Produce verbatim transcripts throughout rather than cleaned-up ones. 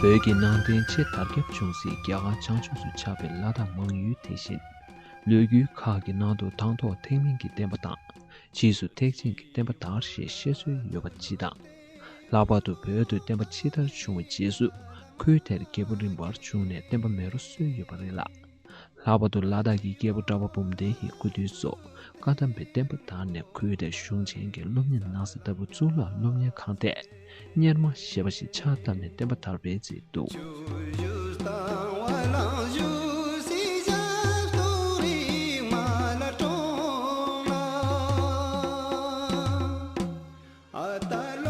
བོད་ཀྱི་ནང་བསྟན་ཆེས་དར་ཁྱབ་བྱུང་སའི་རྒྱ་གར་བྱང་ཕྱོགས་སུ་ཆགས་པའི་ལ་དྭགས་མང་ཡུལ་དེ་བཞིན། ལོ་རྒྱུས་ཁག་གི་ནང་དུ་དང་ཐོག་ཐེག་དམན་གྱི་བསྟན་པ་དང་། ཕྱིས་སུ་ཐེག་ཆེན་གྱི་བསྟན་པ་དར་ཞེས་བཤད་སྲོལ་ཡོད་པ་སྤྱི་དང་། ལྷག་པར་དུ་བོད་དུ་བསྟན་པ་ཕྱི་དར་བྱུང་བའི་རྗེས་སུ། ཁུལ་དེར་རྒྱལ་པོ་རིམ་པར་བྱུང་ནས་བསྟན་པ་མེ་རོ་གསོས་ཡོད་པ་རེད་ལ། ལྷག་པར་དུ་ལ་དྭགས་ཀྱི་རྒྱལ་པོ་གྲགས་པ་འབུམ་ལྡན་ཡི་སྐུ་དུས་སུ་བཀའ་གདམས་པའི་བསྟན་པ་དར་ནས། ཁུལ་དེར་གཞུང་ཆེན་གྱི་སློབ་གཉེར་གནང་ས་ལྟ་བུ་གཙུག་ལག་སློབ་གཉེར་ཁང་དེ་གཉེར་མ་ཞེས་པ་ཞིག་ཕྱག་བཏབ་ནས་བསྟན་པ་དར་སྤེལ་མཛད་འདུག།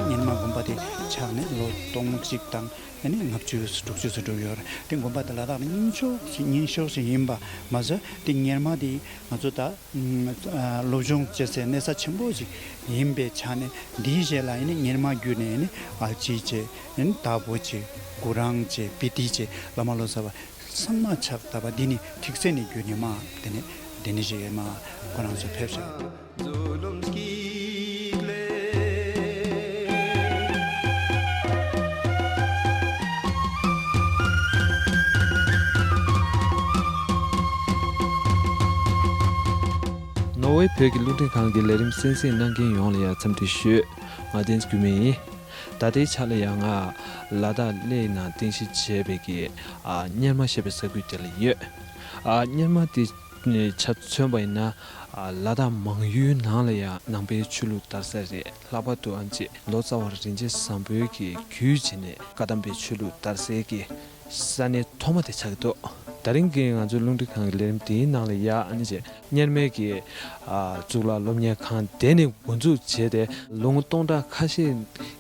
གཉེར་མ་དགོན་པ་དེ་ཆགས་ནས་ལོ་སྟོང་གཅིག་དང་ཨ་ནི་ལྔ་བཅུ་དྲུག་ཅུ་ཙམ་འགྲོ་ཡོད་རེད། དེ་དགོན་པ་དེ་ལ་དྭགས་ནས་རྙིང་ཤོས་ཤིག་རྙིང་ཤོས་ཤིག་ཡིན་པ་མ་ཟད། དེ་གཉེར་མ་དེ་ང་ཚོ་ད་སློབ་སྦྱོང་བྱེད་སའི་གནས་ས་ཆེན་པོ་ཞིག་ཡིན་པའི་ཆ་ནས། འདིའི་རྗེས་ལ་ཨ་ནི་གཉེར་མ་བརྒྱུད་ནས་ཨ་ནི་ཨལ་ཅི་བྱས། ཨ་ནི་དྭགས་པོ་བྱས། གུ་རུང་བྱས། སྤི་ཏི་བྱས། བླ་མ་ལོ་ཙཱ་བ་ཚང་མ་ཕྱག་བཏབ་པ་འདི་ནི་ཐིག་ཚད་ནས་བརྒྱུད་ནས་མ་དེ་ནས་དེ་ནས་ཞིག་མ་ཁོ་རང་ཚོ་ཕེབས་ཤག། ནོར་ཝེ་བོད་ཀྱི་རླུང་འཕྲིན་ཁང་གི་ལས་རིམ་གསན་གཟིགས་གནང་མཁན་ཡོངས་ལ་ཡང་འཚམས་འདྲི་ཞུ། ང་བསྟན་འཛིན་སྐྱོན་མེད་ཡིན། ད་ལྟའི་ཆ་ལ་ཡང་ང་ལ་དྭགས་གླེ་ནང་རྟེན་གཞི་བྱས་པའི་གི་ཨ་གཉེར་མ་ཞེས་པའི་ས་ཁུལ་དེ་ལ་ཡོད། ཨ་གཉེར་མ་དེ་ཆ་མཚོན་པ་ཡིན་ན། ཨ་ལ་དྭགས་མང་ཡུལ་ནང་ལ་ཡང་ནང་པའི་ཆོས་ལུགས་དར་ས་རེད། ལྷག་པར་དུ་ཨ་ནི་ལོ་ཙཱ་བ་རིན་ཆེན་བཟང་པོའི་གི་བརྒྱུད་བྱས་ནས་བཀའ་གདམས་པའི་ཆོས་ལུགས་དར་སའི་གི་ས་གནས་ཐོག་མ་དེ་ཆགས་ཀྱི་འདུག། ད་རིང་གི་ང་ཚོའི་རླུང་འཕྲིན་ཁང་གི་ལས་རིམ་དེའི་ནང་ལ་ཡ་ཨ་ནི་ཅེ་གཉེར་མའི་གི་ཨ་གཙུག་ལག་སློབ་གཉེར་ཁང་དེ་ནས་འགོ་འཛུགས་བྱས་ཏེ། ལོ་ངོ་སྟོང་ཕྲག་ཁ་ཤས་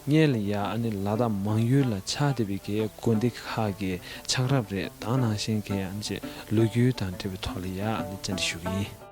སྔོན་ལ་ཡ་ཨ་ནི་ལ་དྭགས་མང་ཡུལ་ལ་ཆགས་བསྡད་པའི་གི་དགོན་སྡེ་ཁག་གི་ཆགས་རབས་རེད། དེ་ནང་བཞིན་གྱི་ཨ་ནི་ཅེ་ལོ་རྒྱུས་དང་འབྲེལ་བའི་ཐོག་ལ་ཡ་ཨ་ནི་བཅར་འདྲི་ཞུ་གི་ཡིན།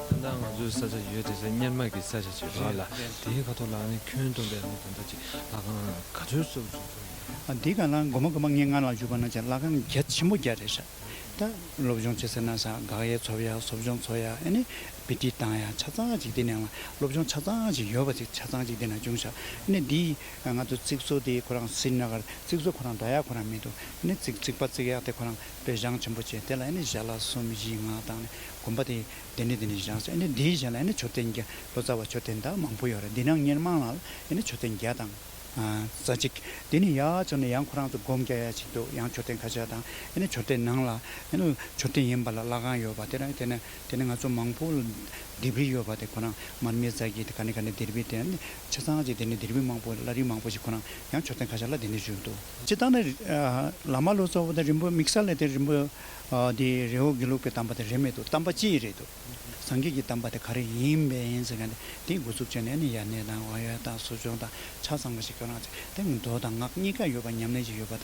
ད་ལྟ་ང་ཚོའི་ས་ཆ་ཡོད་དེ་ས་གཉེར་མ་གི་ས་ཆ་ཅིག་རེད་ལ། རེད། དེའི་ཁ་ཐོག་ལ་ནི་ཁྱོན་བསྡོམས་པའི་ནི་ད་ལྟ་ཅིག་ལྷ་ཁང་ག་ཚོད་ཙམ་ཙམ་ཙམ་ཡོད། ཨ་འདི་ག་ལ་འགོ་མ་འགོ་མ་ངས་ང་ལ་ཞུས་པ་ན་ཅིག་ལྷ་ཁང་རྒྱ་ཆེན་པོ་རྒྱ་རེད་ཤག། ད་སློབ་སྦྱོང་བྱེད་ཟེར་ན་ས་དགག་ཡས་ཚོགས་ཡ། གསོ་སྦྱོང་ཚོགས་ཡ། ཨ་ནི་བི་ཏི་བཏང་ཡ། ཆ་ཚང་ཅིག་དེ་ནང་ལ་སློབ་སྦྱོང་ཆ་ཚང་ཅིག་ཡོད་པ་ཅིག་ཆ་ཚང་ཅིག་དེ་ནང་བྱུང་ཤག། ཨ་ནི་འདི་ང་ཚོ་རྩིག་བཟོ་དེ་ཁོ་རང་སྲིད་ན་གར་རྩིག་བཟོ་ཁོ་རང་འདྲ་ཡ་ཁོ་རང་མི་འདུག། ཨ་ནི་རྩིག་རྩིག་པ་རྩིག་ཡག་དེ་ཁོ་རང་དཔེ་བཞེངས་ཆེན་པོ་བྱས། དེ་ལ་ཨ་ནི་ཞལ་ལག་གསུམ་བཞི་ལྔ་བཏང་ནས་དགོན་པ་དེ་དེ་ནས་དེ་ནས་བཞེངས་ཟེར། ཨ་ནི་འདིའི་གཞན་ལ་ཨ་ནི་མཆོད་རྟེན་བརྒྱ། ལོ་ཙཱ་བ་མཆོད་རྟེན་ད་མང་པོ་ཡོད་རེད། འདི་ནང་གཉེར་མ་ལ་ཨ་ནི་མཆོད་རྟེན་བརྒྱ་དང་། ཨ་རྩ་གཅིག། དེ་ནས་ཡར་བྱོན་ནས་ཡང་ཁོ་རང་ཚོ་སྒོམ་རྒྱག་ཡ་ཅིག་འདུག། ཡང་མཆོད་རྟེན་ཁ་ཤས་དང་། ཨ་ནི་མཆོད་རྟེན་ནང་ལ་ཨ་ནི་མཆོད་རྟེན་ཡིན་པ་ལ་ལྷ་ཁང་ཡོད་པ་དེ་རང་། དེ་ནས་དེ་ནས་ང་ཚོ་མང་པོ་ལ་ལྡེབས་རིས་ཡོད་པ་དེ་ཁོ་རང་མར་མེ་མཛད་རྗེས་དེ་ག་ནས་ག་ནས་ལྡེབས་རིས་དེ་ཨ་ནི་ཆ་ཚང་ཅིག་དེ་ནས་ལྡེབས་རིས་མང་པོ་བླ་རིས་མང་པོ་ཞིག་ཁོ་རང་ཡང་མཆོད་རྟེན་ཁ་ཤས་ལ་དེ་ནས་བཞུགས་འདུག། སྤྱིར་བཏང་ནས་ཨ་བླ་མ་ལོ་ཙཱ་བ་དང་རིན་པོ་དམིགས་བསལ་ལས་དེ་རིན་པོ་ཨ་དེ་རི་བོ་དགེ་ལུགས་པའི་གདམས་པ་དེ་རེད་མི་འདུག། གདམས་པ་གཅིག་རེད་འདུག། སངས་རྒྱས་ཀྱི་བསྟན་པ་དེ་ག་རེ་ཡིན་པས་ཡིན་ཟེར་མཁན་དེ་དེ་འགོ་ཚུགས་བྱས་ནས་ནི་དབྱར་གནས་དང་དབང་ཡོད་དང་གསོ་སྦྱོང་དང་ཆ་ཚང་བ་ཞིག་ཁོ་རང་ཚོས་དེ་མདོ་དང་སྔགས་གཉིས་ཀ་ཡོད་པ། ཉམས་ལེན་ཞིག་ཡོད་པ།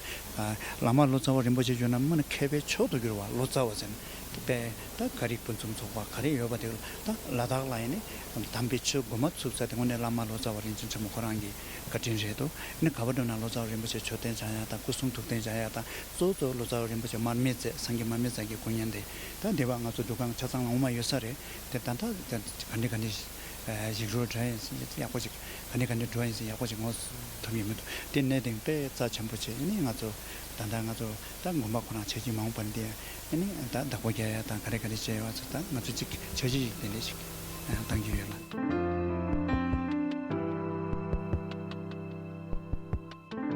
བླ་མ་ལོ་ཙཱ་བ་རིན་པོ་ཆེ་བརྗོད་ན་མ་ནི་མཁས་པའི་མཆོག་ཏུ་གྱུར་བ་ལོ་ཙཱ་བ་ཟེར་ནས་དེ་དཔེ་ད་ག་རིག་ཕུན་སུམ་ཚོགས་པ་ག་རེ་ཡོད་པ་དེ་ད་ལ་དྭགས་ལ་ཡིན་ནི་དམ་པའི་ཆོས་འགོ་མ་ཚུགས་ས་དེ་དངོས་གནས་བླ་མ་ལོ་ཙཱ་བ་རིན་ཆེན་ཆེན་མོ་ཁོ་རང་གི་བཀའ་དྲིན་རེད་འདུག། ནི་ག་པར་འགྲོ་ན་ལོ་ཙཱ་བ་རིན་པོ་ཆེ་མཆོད་རྟེན་བྱ་ཡ་དང་སྐུ་གསུང་ཐུགས་རྟེན་བྱ་ཡ་དང་། གཙོ་བོ་གཙོ་བོ་ལོ་ཙཱ་བ་རིན་པོ་ཆེ་མར་མེ་མཛད། སངས་རྒྱས་མར་མེ་མཛད་ཀྱི་སྐུ་བརྙན་དེ་ད་སྡེ་བ་ང་ཚོ་འདུ་ཁང་ཆ་ཚང་ལ་ངོ་མ་ཡོད་ས་རེད། དེ་ད་ལྟ་ག་འདྲ་ག་འདྲ་ཞིག་རོགས་འདྲ་ཡིན་ཡག་པོ་ཞིག་ག་འདྲ་ག་འདྲ་འགྲོ་ཡིན་ཡག་པོ་ཞིག་ངོ་ཐུབ་ཡོད་མི་འདུག། དེ་གནད་དོན་དཔེ་རྩ་ཆེན་པོ་བྱས་ནས་ང་ཚོ་ད་ལྟ་ང་ཚོ་ད་དགོན་པ་ཁོ་རང་ཆ་རྐྱེན་མང་པོ་འདི་ནི་ད་བདག་པོ་རྒྱག་ཡ་དང་ག་རེ་ག་རེ་བྱས་ཡོད་ཚོ་ད་ང་ཚོ་གཅིག་འཆར་གཞི་ཞིག་དེ་འདྲ་ཞིག་བཏང་གི་ཡོད་ལ།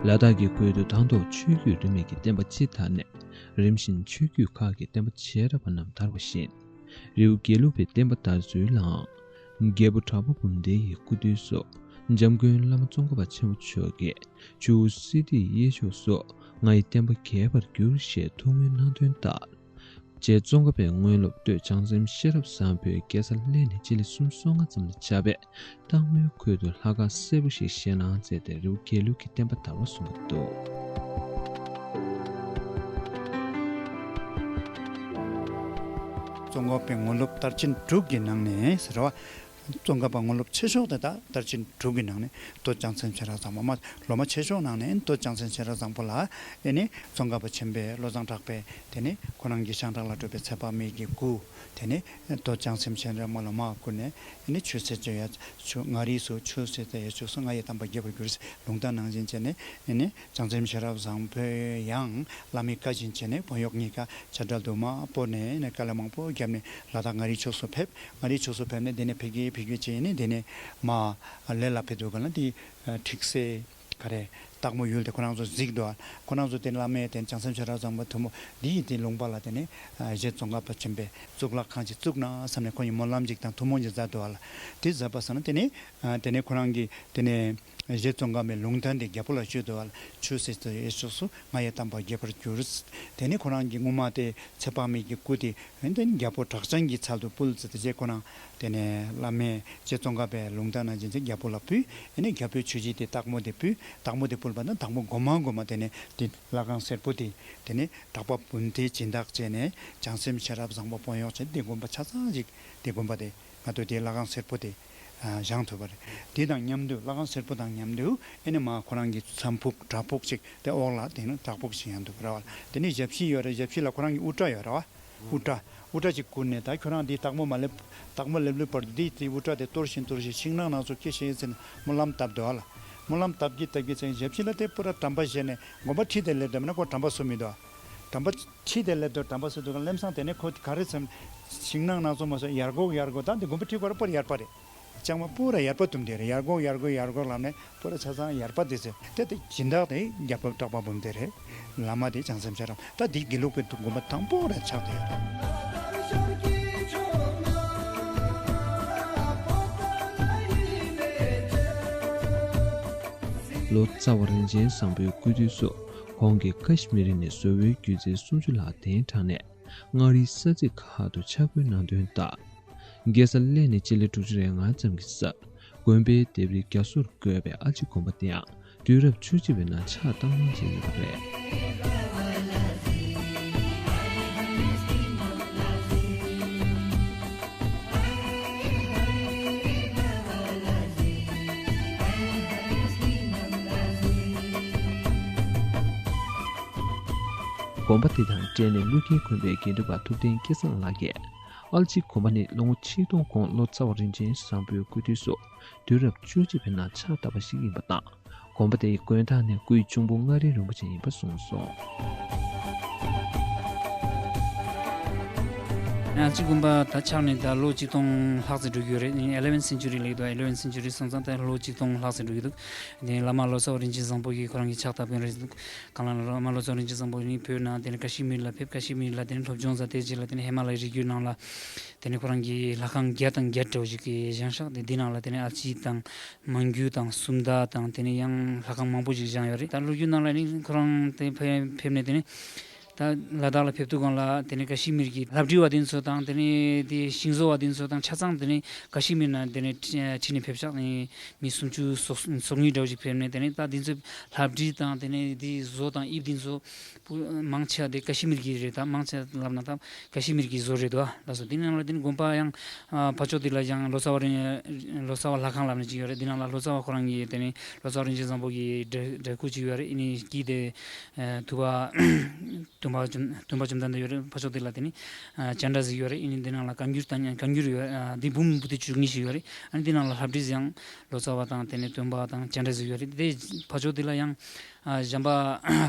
ལ་དྭགས་ཀྱི་ཁུལ་དུ་དང་ཐོག་ཆོས་བརྒྱུད་རིས་མེད་ཀྱི་བསྟན་པ་སྤྱི་དར་ནས། རིམ་བཞིན་ཆོས་བརྒྱུད་ཁག་གི་བསྟན་པ་བྱེ་བྲག་པ་རྣམས་དར་བ་བཞིན། རི་བོ་དགེ་ལུགས་པའི་བསྟན་པ་དར་ཚུལ་ལའང་། རྒྱལ་པོ་གྲགས་པ་འབུམ་ལྡན་ཡི་སྐུ་དུས་སུ། འཇམ་མགོན་བླ་མ་ཙོང་ཁ་པ་ཆེན་པོ་མཆོག་གིས། ཇོ་བོ་སིདྡྷི་ཡེ་མཆོག་སོགས་ང་ཡི་བསྟན་པ་རྒྱས་པར་འགྱུར་ཞེས་ཐུགས་སྨོན་གནང་དོན་ལྟར། རྗེ་ཙོང་ཁ་པའི་དངོས་སློབ་སྟོད་བྱང་སེམས་ཤེས་རབ་བཟང་པོའི་རྒྱལ་ས་གླེ་ནས་སྤྱི་ལེ་སུམ་སོ་ལྔ་ཙམ་ལ་ཆགས་པའི་སྟག་མོའི་ཁུལ་དུ་ལྷ་ཁང་གསལ་པོ་ཞིག་བཞེངས་གནང་མཛད་དེ་རི་བོ་དགེ་ལུགས་ཀྱི་བསྟན་པ་དར་བ་གསུངས་པ་འདུག། ཙོང་ཁ་པའི་དངོས་སློབ་དར་ཆེན་དྲུག་གི་ནང་ནས་ཟེར་བ། ཙོང་ཁ་པ་དངོས་སློབ་ཆེ་ཤོས་དེ་ད་དར་ཆེན་དྲུག་གི་ནང་ནས་སྟོད་བྱང་སེམས་ཤེས་རབ་བཟང་པོ་མ། སློབ་མ་ཆེ་ཤོས་ནང་ནས་སྟོད་བྱང་སེམས་ཤེས་རབ་བཟང་པོ་ལ། ཨེ་ནི་ཙོང་ཁ་པ་ཆེན་པོས་བློ་བཟང་གྲགས་པས་དེ་ནི་ཁོ་རང་གི་ཤངས་ཁྲག་ལ་སྤྲོད་པའི་ཚེ་དཔག་མེད་ཀྱི་སྐུ། དེ་ནི་སྟོད་བྱང་སེམས་ཤེས་རབ་མ་ལ་མ་བསྐུར་ནས། ཨེ་ནི་ཆོས་ཟེར་ཆོས་ཡ་ཆོས། མངའ་རིས་སུ་ཆོས་ཟེར་ཚེ་ཡ་ཆོས་སུ། རྔ་ཡབ་དམ་པ་རྒྱལ་པར་གྱུར་ཟེར་ལུང་བསྟན་ནང་བཞིན་བྱས་ནས། ཨེ་ནི་བྱང་སེམས་ཤེས་རབ་བཟང་པོས་ཡང་བླ་མའི་བཀའ་བཞིན་བྱས་ནས་བོད་གཡོག་གཉིས་ཀ་བྱ་བྲལ་དུ་མ་སྤོས་ནས། ཨེ་ནི་དཀའ་ལས་མང་པོ་བརྒྱབ་ནས་ལ་དྭགས་མངའ་རིས་ཕྱོགས་སུ་ཕེབས། མངའ་རིས་ཕྱོགས་སུ་ཕེབས་ནས་དེ་ནས་ཕ་གི་ཕ་གི་བྱས་ནས་དེ་ནས་མར་ལས་ལ་ཕེབས་དུས་ག་ལ་དེ་ཁྲིག་སེ་ག་རེ་སྟག་མོ་ཡུལ་དེ་ཁོ་རང་ཚོ་གཟིགས་འདུག། ཁོ་རང་ཚོ་དེ་བླ་མའི་དེ་བྱང་སེམས་ཤེས་རབ་བཟང་པོ་ཐུན་མོང་འདིའི་དེ་ལུང་པ་ལ་དེ་ནས་རྗེ་ཙོང་ཁ་པ་ཆེན་པོས་གཙུག་ལག་ཁང་ཅིག་བཙུགས་ན་བསམ་ནས་ཁོ་ཡིས་སྨོན་ལམ་ཅིག་དང་ཐུགས་སྨོན་ཅིག་མཛད་འདུག་ལ། དེ་མཛད་པ་སང་ན་དེ་ནས་དེ་ནས་ཁོ་རང་གིས་དེ་ནས་རྗེ་ཙོང་ཁ་པའི་ལུང་བསྟན་དེ་རྒྱལ་པོ་ལ་ཞུས་འདུག་ལ། ཆོས་ཟེར་ཚེ་ཡ་ཆོས་སུ། རྔ་ཡབ་དམ་པ་རྒྱལ་པར་གྱུར། དེ་ནས་ཁོ་རང་གི་སྔོན་མ་དེ་ཚེ་དཔག་མེད་ཀྱི་སྐུ་དེ། ཨེ་ནི་རྒྱལ་པོ་གྲགས་ཅན་གྱི་ཚལ་དུ་ཕུལ་ཟེར་ཏེ་རྗེ་ཁོ་རང་དེ་ནས་བླ་མས་རྗེ་ཙོང་ཁ་པའི་ལུང་བསྟན་ནང་བཞིན་བྱས་རྒྱལ་པོ་ལ་ཕུལ། ཨེ་ནི་རྒྱལ་པོའི་ཆོས་གཞིས་དེ་སྟག་མོ་དེ་ཕུལ། སྟག་མོ་དེ་ཕུལ་བ་དང་སྟག་མོ་གོང་མ་གོང་མ་དེ་ནས་དེ་ལྷ་ཁང་སེར་པོ་དེ་དེ་ནས་གྲགས་པ་འབུམ་སྡེས་སྦྱིན་བདག་བྱས་ནས་བྱང་སེམས་ཤེས་རབ་བཟང་པོ་དཔོན་གཡོག་བྱས་དེ་དགོན་པ་ཆ་ཚང་ཞིག་དེ་དགོན་པ་དེ་ང་ཚོ་དེ་ལྷ་ཁང་སེར་པོ་དེ་བཞེངས་ཐུབ་པ་རེད། དེ་དང་མཉམ་དུ་ལྷ་ཁང་སེར་པོ་དང་མཉམ་དུ་ཨེ་ནི་མར་ཁོ་རང་གི་མཚམས་ཕུག་བྲག་ཕུག་ཅིག་དེ་འོག་ལ་དེ་ནི་བྲག་ཕུག་ཅིག་ཡང་འདུག་ར་བ། དེ་ནི་ཞབས་ཕྱི་ཡོད་རེད། ཞབས་ཕྱི་ལ་ཁོ་རང་གི་དབུ་སྐྲ་ཡོད་ར་བ། དབུ་སྐྲ། དབུ་སྐྲ་ཅིག་བསྐུར་ནས་ད་ཁྱོད་རང་འདི་སྟག་མོ་མ་སླེབས། སྟག་མོ་སླེབས་སླེབས་བར་དུ་འདི་དེ་དབུ་སྐྲ་དེ་གཏོར་བཞིན་གཏོར་བཞིན་ཤིང་ནགས་ནགས་ཚོ་སྐྱེ་ཤེས་ཡིན་ཟེར་ནས་སྨོན་ལམ་བཏབ་འདུག་ཨ་ལ། སྨོན་ལམ་བཏབ་ཀྱི་བཏབ་ཀྱི་ཚེ་ཞབས་ཕྱི་ལ་དེ་པུ་ར་དྲན་པ་བཞེས་ནས་དགོན་པ་ཁྲི་དེ་སླེབས་འདུག་མིན་ན་ཁོ་དྲན་པ་གསོ་མི་འདུག་ཨ། དྲན་པ་ཁྲི་དེ་སླེབས་འདུག་དྲན་པ་གསོ་འདུག་ག་སླེབས་སང་དེ་ནས་ཁོ་ག་རེ་བསམ། ཤིང་ནགས་ནགས་ཚོ་མ་སོ་ཡར་འགོག་ཡར་འགོག་ད་འདི་དགོན་པ་ཁྲི་ཁོ་ར་པུ་ར་ཡར་པ་རེད། ལྕང་མ་པུ་ར་ཡར་པ་དུམ་དེ་རེད། ཡར་འགོག་ཡར་འགོག་ཡར་འགོག་ལབ་ནས་པུ་ར་ཆ་ཚང་ཡར་པ་དེ་ཚེ་དེ་དེ་སྦྱིན་བདག་དེ་རྒྱལ་པོ་གྲགས་པ་འབུམ་སྡེ་རེད། བླ་མ་དེ་བྱང་སེམས་ཤེས་རབ། ད་འདི་དགེ་ལུགས་པའི་དགོན་པ་དང་པོ་ར་ཆགས་དེ་ཡོད་རེད། ལོ་ཙཱ་བ་རིན་ཆེན་བཟང་པོའི་སྐུ་དུས་སུ་ཁོང་གིས་ཀ་ཤི་མིར་ནས་བཟོ་བོའི་སྒྱུ་རྩལ་སུམ་ཅུ་ལྷག་གདན་དྲངས་ནས་མངའ་རིས་ས་ཚིགས་ཁག་ཏུ་ཆ་བགོས་གནང་དོན་ལྟར། རྒྱལ་ས་གླེ་ནས་སྤྱི་ལེ་དྲུག་ཅུ་རེ་ལྔ་ཙམ་གྱི་སར་དགོན་པའི་ལྡེབས་རིས་རྒྱ་མཚོར་བཀོད་པའི་ཨལ་ཅི་དགོན་པ་དེའང་དུས་རབས་བཅུ་གཅིག་པའི་ནང་ཕྱག་བཏབ་གནང་བྱས་ཡོད་པ་རེད། དགོན་པ་དེ་དང་འབྲེལ་ནས་ཀླུ་རྒྱལ་དགོན་པའི་དགེ་འདུན་པ་ཐུབ་བསྟན་སྐལ་བཟང་ལགས་ཀྱིས། ཨལ་ཅི་དགོན་པ་ནི་ལོ་ངོ་ཆིག་སྟོང་གོང་ལོ་ཙཱ་བ་རིན་ཆེན་བཟང་པོའི་སྐུ་དུས་སུ་དུས་རབས་བཅུ་གཅིག་པའི་ནང་ཕྱག་བཏབ་པ་ཞིག་ཡིན་པ་དང་། དགོན་པ་དེའི་དགོན་བདག་ནི་སྐུའི་གཅུང་པོ་མངའ་རིས་རིན་པོ་ཆེ་ཡིན་པ་གསུངས་སོང་། ཨལ་ཅི་དགོན་པ་ད་ཆགས་ནས་ད་ལོ་ཆིག་སྟོང་ལྷག་ཙམ་འགྲོ་གི་ཡོད་རེད། ཨི་ལེ་ཝན་སེན་ཅུ་རི་ལབ་ཀྱི་འདུག་ཨི་ལེ་ཝན་སེན་ཅུ་རི་སོང་ཙང་ད་ལོ་ཆིག་སྟོང་ལྷག་ཙམ་འགྲོ་གི་འདུག་དེ་བླ་མ་ལོ་ཙཱ་བ་རིན་ཆེན་བཟང་པོ་གིས་ཁོ་རང་གིས་ཕྱག་བཏབ་ཡོད་རེད་འདུག་གང་ལ་བླ་མ་ལོ་ཙཱ་བ་རིན་ཆེན་བཟང་པོ་ནི་བོད་ནང་དེ་ནས་ཀ་ཤི་མིར་ལ་ཕེབས། ཀ་ཤི་མིར་ལ་དེ་ནས་སློབ་སྦྱོང་མཛད། དེ་རྗེས་ལ་དེ་ནས་ཧི་མ་ལ་ཡའི་རི་རྒྱུད་ནང་ལ་དེ་ནས་ཁོ་རང་གིས་ལྷ་ཁང་བརྒྱ་དང་བརྒྱད་འདྲ་བོ་ཞིག་གི་བཞེངས་ཤག་དེ་འདི་ནང་ལ་དེ་ནས་ཨལ་ཅི་དང་མང་རྒྱུད་དང་སུམ་མདའ་དང་དེ་ནས་ཡང་ལྷ་ཁང་མང་པོ་ཞིག་བཞེངས་ཡོད་རེད། ད་ལོ་རྒྱུས་ནང་ལ་ནི་ཁོ་རང་དེ་ཕེབས་ནས་དེ་ནས་ད་ལ་དྭགས་ལ་ཕེབས་དུས་སྒང་ལ་དེ་ནས་ཀ་ཤི་མིར་གྱི་ལྷ་བྲིས་པ་དེ་ཚོ་དང་དེ་ནས་དེ་ཤིང་བཟོ་བ་དེ་ཚོ་དང་ཆ་ཚང་དེ་ནས་ཀ་ཤི་མིར་ནང་དེ་ནས་ཁྲིད་ནས་ཕེབས་ཤག་ནས་མི་སུམ་ཅུ་སོ་སོ་གཉིས་འདྲ་བོ་ཞིག་ཕེབས་ནས་དེ་ནས་ད་དེ་ཚོ་ལྷ་བྲིས་དང་དེ་ནས་དེ་བཟོ་དང་དབྱིབས་དེ་ཚོ་པུ་མང་ཆེ་བ་དེ་ཀ་ཤི་མིར་གྱི་རེད། ད་མང་ཆེ་བ་ལབ་ན་ད་ཀ་ཤི་མིར་གྱི་བཟོ་རེད་དོ། ལགས་སོ། དེ་ནང་ལ་དེ་ནི་དགོན་པ་ཡང་ཨ་ཕར་ཕྱོགས་དེ་ལ་ཡང་ལོ་ཙཱ་བ་རིན་ལོ་ཙཱ་བ་ལྷ་ཁང་ལབ་ནས་ཅིག་ཡོད་རེད། དེ་ནང་ལ་ལོ་ཙཱ་བ་ཁོ་རང་གི་དེ་ནི་ལོ་ཙཱ་བ་རིན་ཆེན་བཟང་པོ་གི་འདྲ་འདྲ་སྐུ་ཅིག་ཡོད་རེད། ཨ་ནི་དཀྱིལ་དེ་ཨ་ཐུབ་པ་སྟོན་པ་བཅོམ་སྟོན་པ་བཅོམ་ལྡན་འདས་ཡོད་རེད། ཕར་ཕྱོགས་དེ་ལ་དེ་ནི་ཨ་སྤྱན་རས་གཟིགས་ཡོད་རེད། ཨ་ནི་དེ་ནང་ལ་བཀའ་འགྱུར་དང་བཀའ་འགྱུར་ཡོད་རེད། ཨ་དེ་འབུམ་པོ་ཏི་བཅུ་གཉིས་ཤིག་ཡོད་རེད། ཨ་ནི་དེ་ནང་ལ་ལྷ་བྲིས་ཡང་ལོ་ཙཱ་བ་དང་དེ་ནས་སྟོན་པ་དང་སྤྱན་རས་གཟིགས་ཡོད་རེད། དེ་ཕར་ཕྱོགས་དེ་ལ་ཡང་ཨ་བྱམས་པ་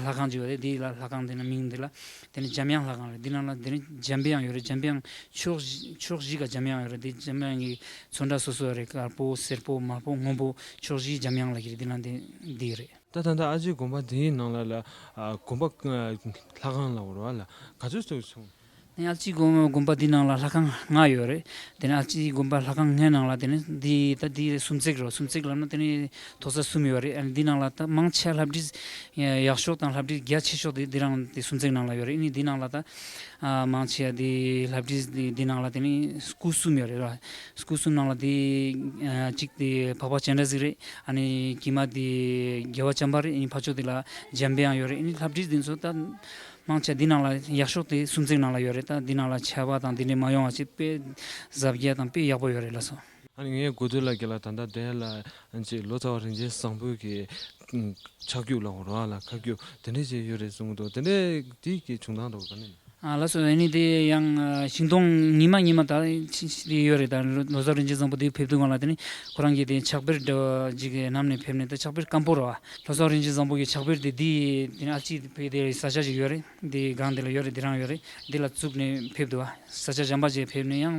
ལྷ་ཁང་ཅིག་ཡོད་རེད། དེ་ལ་ལྷ་ཁང་དེ་ནི་མིང་དེ་ལ་དེ་ནི་འཇམ་དབྱངས་ལྷ་ཁང་རེད། དེ་ནང་ལ་དེ་ནི་འཇམ་དབྱངས་ཡོད་རེད། འཇམ་དབྱངས་ཕྱོགས་བཞི་ཕྱོགས་བཞི་ཀ་འཇམ་དབྱངས་ཡོད་རེད། དེ་འཇམ་དབྱངས་ཀྱི་ཚོན་ཁྲ་སོ་སོ་ཡོད་རེད། དཀར་པོ་སེར་པོ་དམར་པོ་སྔོན་པོ་ཕྱོགས་བཞིའི་འཇམ་དབྱངས་ལབ་ཀྱི་རེད། དེ་ནང་དེ་འདི་ཡོད་རེད། ད་ད་ལྟ་ཨ་ཅེ་དགོན་པ་དེའི་ནང་ལ་ལ་ཨ་དགོན་པ་ཨ་ལྷ་ཁང་ལ་འོར་བ་ལ་ག་ཚོད་ཙམ་སོང་། ཨ་ཅེ་དགོན་དགོན་པ་འདི་ནང་ལ་ལྷ་ཁང་ལྔ་ཡོད་རེད། དེ་ནས་ཨ་ཅེ་དགོན་པ་ལྷ་ཁང་ལྔའི་ནང་ལ་དེ་ནས་འདི་ད་འདི་སུམ་བརྩེགས་རེད། སུམ་བརྩེགས་ལབ་ན་དེ་ནས་མཐོ་ས་གསུམ་ཡོད་རེད། ཨ་ནི་འདི་ནང་ལ་ད་མང་ཆེ་ལྷ་བྲིས་ཡག་ཤོས་དང་ལྷ་བྲིས་རྒྱ་ཆེ་ཤོས་དེ་འདི་རང་དེ་སུམ་བརྩེགས་ནང་ལ་ཡོད་རེད། ཨ་ནི་འདི་ནང་ལ་ད་ཨ་མང་ཆེ་བ་དེ་ལྷ་བྲིས་དེ་འདི་ནང་ལ་དེ་ནི་སྐུ་གསུམ་ཡོད་རེད་ར། སྐུ་གསུམ་ནང་ལ་དེ་ཨ་གཅིག་དེ་འཕགས་པ་སྤྱན་རས་གཟིགས་རེད། ཨ་ནི་དཀྱིལ་མ་དེ་རྒྱལ་བ་བྱམས་པ་རེད། ཨ་ནི་ཕར་ཕྱོགས་དེ་ལ་འཇམ་དཔལ་དབྱངས་ཡོད་རེད། ཨ་ནི་ལྷ་བྲིས་དེ་ཚོ་ད་མང་ཆེ་བ་འདི་ནང་ལ་ཡག་ཤོས་དེ་སུམ་བརྩེགས་ནང་ལ་ཡོད་རེད། ད་འདི་ནང་ལ་ཆར་པ་དང་དེ་འདྲས་མ་ཡོང་བ་ཅིག་དཔེ་གཟབ་རྒྱས་དང་དཔེ་ཡག་པོ་ཡོད་རེད་ལགས་སོ། ཨ་ནི་ངས་གོ་ཐོས་ལ་རྒན་ལགས་ད་ལྟ་དེ་ལ་ཅིག་ལོ་ཙཱ་བ་རིན་ཆེན་བཟང་པོའི་གི་ཕྱག་རྒྱུགས་ལ་འོ་ར་ལ་ཁ་རྒྱུགས་དེ་འདྲས་ཅིག་ཡོད་རེད་གསུང་གི་འདུག་དེ་འདྲས་དེ་གི་བྱུང་སྟངས་འདྲ་བོ་ག་ནས་ཡིན། ཨ་ལགས་སོ། ཨ་ནི་དེ་ཡང་ཨ་ཤིང་སྡོང་ཉི་མ་ཉི་མ་ད་ཅི་ཅི་དེ་ཡོད་རེད། ད་ལོ་ལོ་ཙཱ་རིན་ཆེན་བཟང་པོ་དེ་ཕེབས་དུས་སྒང་ལ་དེ་ནི་ཁོ་རང་གི་དེ་ཕྱག་དཔེ་འདྲ་བ་ཅིག་གི་གནམ་ནས་ཕེབས་ནས་ད་ཕྱག་དཔེ་སྐམ་པོ་རེད་བ། ལོ་ཙཱ་རིན་ཆེན་བཟང་པོ་གི་ཕྱག་དཔེ་དེ་དེ་དེ་ནི་ཨལ་ཅི་ཕེབས་དེ་ས་ཆ་ཅིག་ཡོད་རེད། དེ་སྒང་དེ་ལ་ཡོད་རེད། དེ་རང་ཡོད་རེད། དེ་ལ་བཙུགས་ནས་ཕེབས་འདུག་བ། ས་ཆ་གཞན་པ་ཅིག་ཕེབས་ནས་ཡང་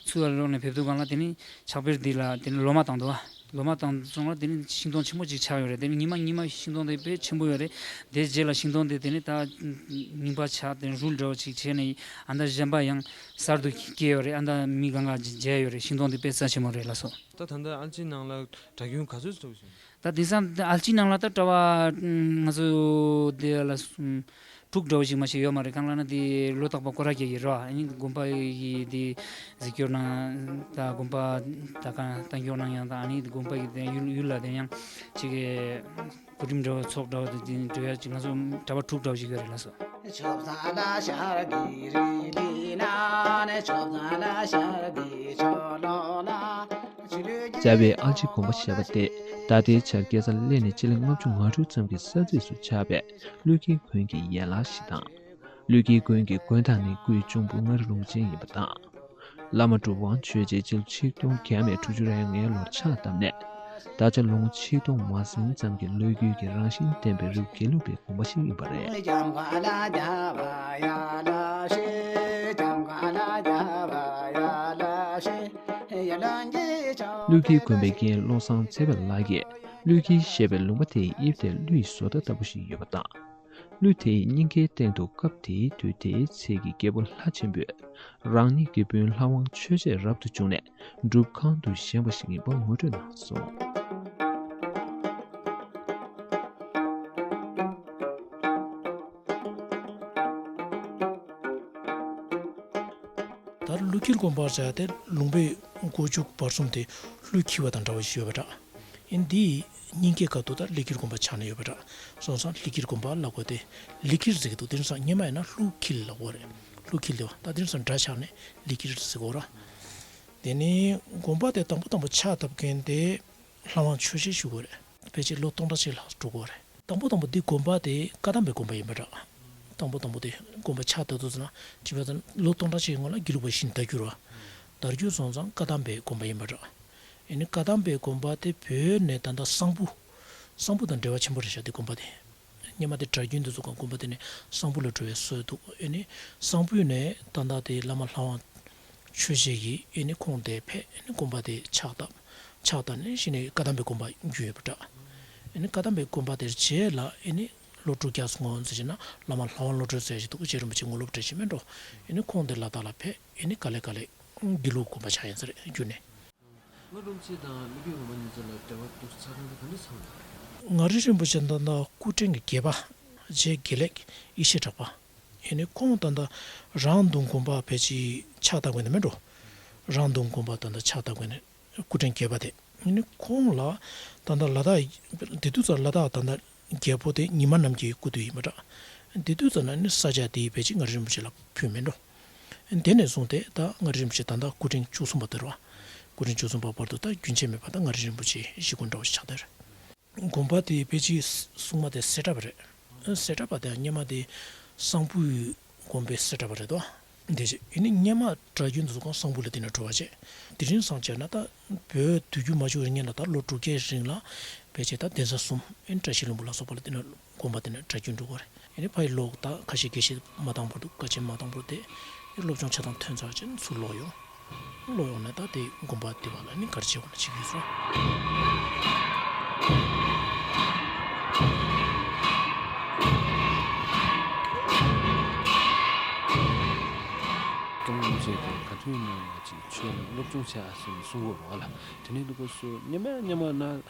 ཚུར་ལོག་ནས་ཕེབས་དུས་སྒང་ལ་དེ་ནི་ཕྱག་དཔེ་འདི་ལ་དེ་ནི་ལོ་མ་བཏང་འདུག་བ། ལོ་མ་བཏང་སོང་ལ་དེ་ནི་ཤིང་སྡོང་ཆེན་པོ་ཅིག་ཆགས་ཡོད་རེད། དེ་ནི་ཉི་མ་ཉི་མ་ཤིང་སྡོང་དེ་དཔེ་ཆེན་པོ་ཡོད་རེད། དེ་རྗེས་ལ་ཤིང་སྡོང་དེ་དེ་ནི་ད་རྙིང་པ་ཆགས་དེ་ནི་རུལ་འདྲ་བོ་ཅིག་བྱས་ནས་ཨ་མདའ་གཞན་པ་ཡང་གསར་དུ་སྐྱེས་ཡོད་རེད། ཨ་མདའ་མི་གང་ག་ཅིག་མཇལ་ཡོད་རེད། ཤིང་སྡོང་དེ་དཔེ་རྩ་ཆེན་པོ་རེད་ལགས་སོ། ད་ད་ལྟ་ཨལ་ཅི་ནང་ལ་གྲྭ་རྒྱུན་ག་ཚོད་ཙམ་ཞིག་ད་དེང་སང་ཨལ་ཅི་ནང་ལ་ད་གྲྭ་པ་ང་ཚོ་དེ་ལ་དྲུག་འདྲ་བོ་ཞིག་མ་ཞིག་ཡོད་མ་རེད། གང་ལབ་ན་དེ་ལོ་རྟག་པར་སྐོར་ར་རྒྱག་གི་རེད་བ། ཨ་ནི་དགོན་པ་ཡི་དེ་གཟིགས་སྐྱོར་གནང་ད་དགོན་པ་ད་གང་ད་སྐྱོར་གནང་ཡང་ད་ཨ་ནི་དགོན་པ་ཡི་དེ་ཡུལ་ཡུལ་ལ་དེ་ཡང་ཅིག་གི་སྐུ་རིམ་འདྲ་བོ་ཚོགས་འདྲ་བོ་དེ་འགྲོ་ཡ་ཅིག་ང་ཚོ་གྲྭ་པ་དྲུག་འདྲ་བོ་ཞིག་ཡོད་རེད་ལགས་སོ། རྩ་བའི་ཨལ་ཅི་དགོན་པ་ཞེས་པ་དེ་ད་ལྟའི་ཆར་རྒྱལ་ས་གླེ་ནས་སྤྱི་ལེ་ལྔ་བཅུ་ང་དྲུག་ཙམ་གྱི་ས་ཚིགས་སུ་ཆགས་པའི་ཀླུ་འཁྱིལ་དགོན་གྱི་ཡན་ལག་ཞིག་དང་། ཀླུ་འཁྱིལ་དགོན་གྱི་དགོན་བདག་ནི་སྐུའི་གཅུང་པོ་མངའ་རིས་ལུང་པ་ཅན་ཡིན་པ་དང་། བླ་མ་གྲུབ་དབང་ཆོས་རྗེ་སྤྱི་ལོ་ཆིག་སྟོང་བརྒྱ་མེད་དྲུག་ཅུ་རེ་ལྔའི་ལོར་ཕྱག་བཏབ་ནས། ད་ཆ་ལོ་ངོ་ཆིག་སྟོང་མ་ཟིན་ཙམ་གྱི་ལོ་རྒྱུས་ཀྱི་རང་བཞིན་ལྡན་པའི་རི་བོ་དགེ་ལུགས་པའི་དགོན་པ་ཞིག་ཡིན་པ་རེད། ཀླུ་འཁྱིལ་དགོན་པའི་རྒན་བློ་བཟང་ཚེ་དཔལ་ལགས་ཀྱིས་ཀླུ་འཁྱིལ་ཞེས་པའི་ལུང་པ་དེའི་དབྱིབས་དེ་ཀླུ་ཡི་བཟོ་ལྟ་ལྟ་བུ་ཞིག་ཡོད་པ་དང་། ཀླུ་དེའི་སྙིང་གའི་སྟེང་དུ་སྐབས་དེའི་དུས་དེའི་ཚེ་གི་རྒྱལ་པོ་ལྷ་ཆེན་པོས་རང་ཉིད་ཀྱི་སྤུན་ལྷ་དབང་ཆོས་རྗེ་རབ་ཏུ་བྱུང་ནས་སྒྲུབ་ཁང་དུ་བཞེངས་པ་ཞིག་ཡིན་པ་ངོ་སྤྲོད་གནང་སོང་། ད་ཀླུ་འཁྱིལ་དགོན་པ་ཟེར་ཏེ་ལུང་པའི་སྒོ་ཕྱུགས་བར་གསུམ་དེ་ཀླུ་འཁྱིལ་བ་དང་འདྲ་བ་ཞིག་ཡོད་པ་འདྲ། ཨིན་འདི་སྙིང་གའི་སྐབས་དུ་ད་ཀླུ་འཁྱིལ་དགོན་པ་ཆགས་ནས་ཡོད་པ་འདྲ། སོང་ཙང་ཀླུ་འཁྱིལ་དགོན་པ་ལབ་དགོས་ཏེ་ཀླུ་འཁྱིལ་ཟེར་གི་འདུག་དེང་སང་སྔོན་མ་ཡིན་ན་ཀླུ་འཁྱིལ་ལབ་དགོས་རེད། ཀླུ་འཁྱིལ་དེ་བ་ད་དེང་སང་སྒྲ་ཆགས་ནས་ཀླུ་འཁྱིལ་ཟེར་གོ་ར། དེ་ནས་དགོན་པ་དེ་དང་པོ་དང་པོ་ཕྱག་བཏབ་མཁན་དེ་ལྷ་དབང་ཆོས་རྗེ་ཞུ་དགོས་རེད། ཕལ་ཆེར་ལོ་སྟོང་ཕྲག་གཅིག་ལྷག་འགྲོ་གི་རེད། དང་པོ་དང་པོ་འདི་དགོན་པ་དེ་བཀའ་གདམས་པའི་དགོན་པ་ཡིན་པ་འདྲ། དང་པོ་དང་པོ་དེ་དགོན་པ་ཕྱག་བཏབ་དུས་ཙམ་ན་ཅི་བས་ཙམ་ལོ་སྟོང་ཕྲག་གཅིག་གི་སྔོན་ལ་དགེ་ལུགས་པ་ཞིག་དར་གྱུར་བ། དར་གྱུར་སོང་ཙང་བཀའ་གདམས་པའི་དགོན་པ་ཡིན་པ་འདྲ། ཨེ་ནི་བཀའ་གདམས་པའི་དགོན་པ་དེ་བོད་ནས་ད་ལྟ་གསང་ཕུ། གསང་ཕུ་དང་འབྲེལ་བ་ཆེན་པོ་རེད་ཤག་དེ་དགོན་པ་དེ། སྔོན་མ་དེ་གྲྭ་རྒྱུན་དུ་ཚོ་གང་དགོན་པ་དེ་ནས་གསང་ཕུ་ལ་འགྲོ་བའི་སྲོལ་འདུག་ཨེ་ནི་གསང་ཕུ་ནས་ད་ལྟ་དེ་བླ་མ་ལྷ་དབང་ཆོས་རྗེ་ཡིས་ཨེ་ནི་ཁོང་དེ་ཕེབས་ཨེ་ནི་དགོན་པ་དེ་ཕྱག་བཏབ། ཕྱག་བཏབ་ནས་གཞི་ནས་བཀའ་གདམས་པའི་དགོན་པ་བརྒྱུད་ཡོད་པ་འདྲ། ཨེ་ནི་བཀའ་གདམས་པའི་དགོན་པ་དེར་རྗེས་ལ་ཨེ་ནི་ལོ་དྲུག་བརྒྱ་སྔོན་ཟེར་བྱས་ན་བླ་མ་ལྷ་དབང་བློ་གྲོས་ཟེར་ཞིག་འདུག་རྗེ་རིན་པོ་ཆེ་དངོས་སློབ་གྲྭ་ཞིག་མེད་འགྲོ། ཨེ་ནི་ཁོང་དེ་ལ་དྭགས་ལ་ཕེབས་ཨེ་ནི་ག་ལེ་ག་ལེ་དགེ་ལུགས་དགོན་པ་ཆགས་ཡིན་ས་རེད་བརྒྱུད་ནས། མངའ་རིས་རིན་པོ་ཆེ་དང་ཀླུ་འཁྱིལ་དགོན་པ་གཉིས་ཆ་ལ་འབྲེལ་བ་འདུག་ཆགས་སྟངས་དེ་ག་འདྲ་ཆགས་ཡོད་ན། མངའ་རིས་རིན་པོ་ཆེ་ད་ལྟ་སྐུ་ཕྲེང་གི་བརྒྱད་པ་རྗེ་དགེ་ལེགས་ཡེ་ཤེས་གྲགས་པ། ཡིན་ནི་ཁོང་ད་ལྟ་རང་དུང་དགོན་པ་ཕལ་ཆེར་ཕྱག་བཏབ་དགོས་ནི་མེད་འགྲོ། རང་དུང་དགོན་པ་ད་ལྟ་ཕྱག་བཏབ་དགོས་ནི་སྐུ་ཕྲེང་བརྒྱད་པ་དེ། ཡིན་ནི་ཁོང་ལ་ད་ལྟ་ལ་དྭགས་དེ་དུས་ཙམ་ལ་དྭགས་ད་ལྟ་རྒྱལ་པོ་དེ་ཉི་མ་རྣམ་རྒྱལ་སྐུ་དུས་ཡིན་པ་འདྲ། དེ་དུས་ཙམ་ན་ནི་ས་ཆ་དེའི་ཕལ་ཆེར་མངའ་རིས་རིན་པོ་ཆེ་ལ་ཕུལ་མེད་འགྲོ། དེ་ནས་བཟུང་སྟེ་ད་མངའ་རིས་རིན་པོ་ཆེ་ད་ལྟ་སྐུ་ཕྲེང་བཅུ་གསུམ་པ་དེ་རེད་བ། སྐུ་ཕྲེང་བཅུ་གསུམ་པ་བར་དུ་ད་རྒྱུན་ཆད་མེད་པར་ད་མངའ་རིས་རིན་པོ་ཆེ་གཞི་དགོན་འདྲ་བ་ཞིག་ཆགས་བསྡད་རེད། དགོན་པ་དེ་ཕལ་ཆེར་སྲུང་མ་དེ་སེ་བྲག་པ་རེད། སེ་བྲག་པ་དེ་སྔོན་མ་དེ་གསང་ཕུའི་དགོན་པའི་སེ་བྲག་པ་རེད་དོ། འདི་བྱས་ཡིན་ནི་སྔོན་མ་གྲྭ་རྒྱུན་དུ་ཚོ་གང་གསང་ཕུ་ལ་དེ་ནས་འགྲོ་བ་བྱས། དེ་རིང་སང་བྱས་ན་ད་བོད་དུས་འགྱུར་མ་བྱུང་བའི་སྔོན་ལ་ད་ལོ་དྲུག་བརྒྱའི་རིང་ལ་ཕལ་ཆེར་ད་གདན་ས་གསུམ་ཨེ་བཀྲ་ཤིས་ལྷུན་པོ་ལ་སོགས་པ་ལ་དེ་ནས་དགོན་པ་དེ་ནས་གྲྭ་རྒྱུན་འགྲོ་གི་རེད། ཡིན་ནི་ཕ་ཡི་ལོ་ད་ཁ་ཤས་དགེ་བཤེས་མ་བཏང་བར་དུ་བཀའ་ཆེན་མ་བཏང་བར་དེ་སློབ་སྦྱོང་ཆ་ཚང་ཐོན་ཚར་རྗེས་ཚུར་ལོག་ཡོང་། ལོག་ཡོང་ནས་ད་དེ་དགོན་པ་དེ་བ་ལ་ནི་གར་བྱེད་དགོས་ན་བྱེད་ཀྱི་ཡོད་ཟེར། སྐྱབས་མགོན་རིན་པོ་ཆེ་གིས་ག་དུས་ཡིན་ན་ཡང་ཅིག་ཆོས་ལ་སློབ་སྦྱོང་བྱེད་ཨ་ཟེར་ནས་གསུང་གི་ཡོད་རེད་བ་ལ། དེ་ནས་འདུག་གོ་སུ་སྔོན་མ་སྔོན་མ་ན།